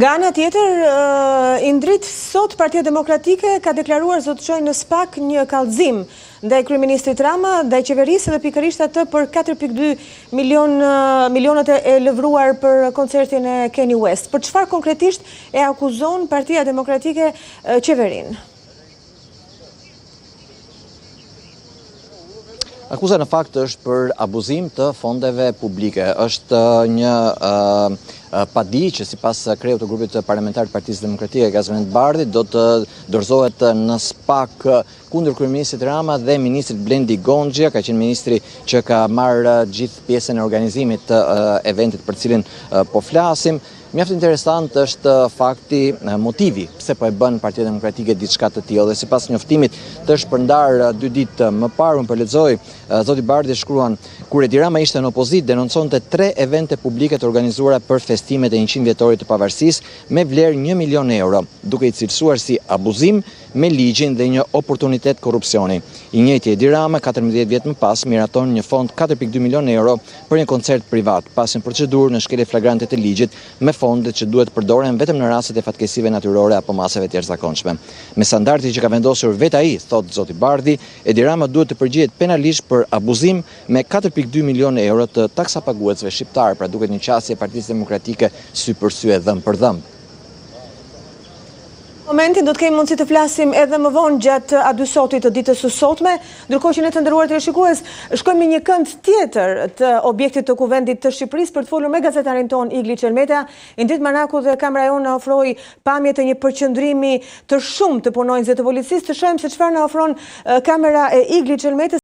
Nga ana tjetër, Indrit, sot Partia Demokratike ka deklaruar se do të çojë në SPAK një kallëzim ndaj kryeministrit Rama, ndaj qeverisë dhe pikërisht atë për 4.2 milion milionët e lëvruar për koncertin e Kanye West. Për çfarë konkretisht e akuzon Partia Demokratike qeverinë? Akuza në fakt është për abuzim të fondeve publike. Është një padi që sipas kreut të grupit parlamentar të Partisë Demokratike, Gazment Bardhi, do të dorëzohet në SPAK kundër kryeministrit Rama dhe ministrit Blendi Gonxhja, ka qenë ministri që ka marrë gjithë pjesën e organizimit të eventit për cilin po flasim. Mjaft interesant është fakti, motivi, pse po e bën Partia Demokratike diçka të tillë. Dhe sipas njoftimit të shpërndarë dy ditë më parë, unë po lexoj, zoti Bardhi shkruan, kur Edi Rama ishte në opozitë, denonconte tre evente publike të organizuara për festimet e 100 vjetorit të pavarësisë me vlerë 1 milion euro, duke i cilësuar si abuzim me ligjin dhe një oportunitet korrupsioni. I njëjti Edi Rama, 14 vjet më pas, miraton një fond 4.2 milion euro për një koncert privat, pas një procedurë në shkelje flagrante të ligjit, me fondet që duhet të përdoren vetëm në rastet e fatkeqësive natyrore apo masave të jashtëzakonshme. Me standardet që ka vendosur vetë ai, thotë zoti Bardhi, Edi Rama duhet të përgjigjet penalisht për abuzim me 4.2 milionë euro të taksapaguesve shqiptarë, pra duket një qasje e Partisë Demokratike sy për sy e dhëmb për dhëmb. Momentin do të kemi mundësi të flasim edhe më vonë gjatë A dy Sotit të ditës së sotme, ndërkohë që ne të nderuar teleshikues, shkojmë në një kënd tjetër të objektit të Kuvendit të Shqipërisë për të folur me gazetarin tonë Igli Çelmeta. Indrit Manaku dhe kamera jonë na ofroi pamje të një përqendrimi të shumtë të punonjësve të policisë. Të shohim se çfarë na ofron kamera e Igli Çelmetës.